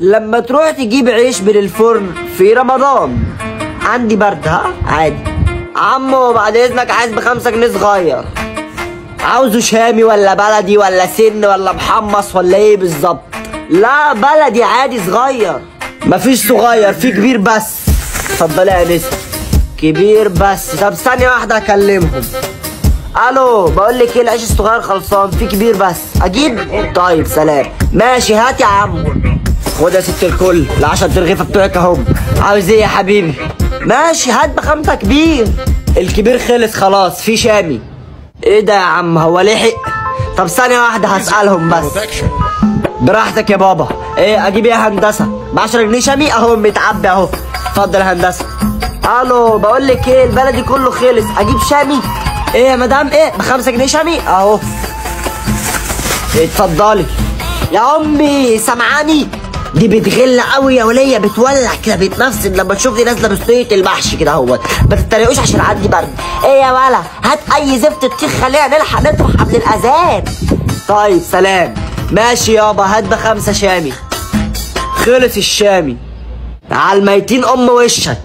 لما تروح تجيب عيش من الفرن في رمضان. عندي برد ها عادي. عمو بعد اذنك عايز ب5 جنيه صغير. عاوزه شامي ولا بلدي ولا سن ولا محمص ولا ايه بالظبط؟ لا بلدي عادي صغير. مفيش صغير، في كبير بس. اتفضلي يا نسا. كبير بس. طب ثانية واحدة اكلمهم. الو، بقول لك ايه، العيش الصغير خلصان، في كبير بس. اجيب؟ طيب سلام. ماشي هات يا عم. خد يا ست الكل ال10 رغيفة بتوعك اهم. عاوز ايه يا حبيبي؟ ماشي هات ب5 كبير. الكبير خلص خلاص، في شامي. ايه ده يا عم، هو لحق؟ طب ثانية واحدة هسألهم بس. براحتك يا بابا. ايه اجيب ايه يا هندسة؟ ب10 جنيه شامي اهو متعبي اهو. اتفضل يا هندسة. الو، بقول لك ايه، البلدي كله خلص، اجيب شامي؟ ايه يا مدام، ايه ب5 جنيه شامي اهو. اتفضلي يا امي. سامعاني؟ دي بتغل قوي يا وليه، بتولع كده، بتنفسد لما تشوفني نازله بصينيه المحشي كده اهوت. ما تتريقوش عشان عندي برد. ايه يا ولا، هات اي زفت تطيخ خلينا نلحق نطرح قبل الاذان. طيب سلام. ماشي يابا، هات ب5 شامي. خلص الشامي. على الميتين ام وشك.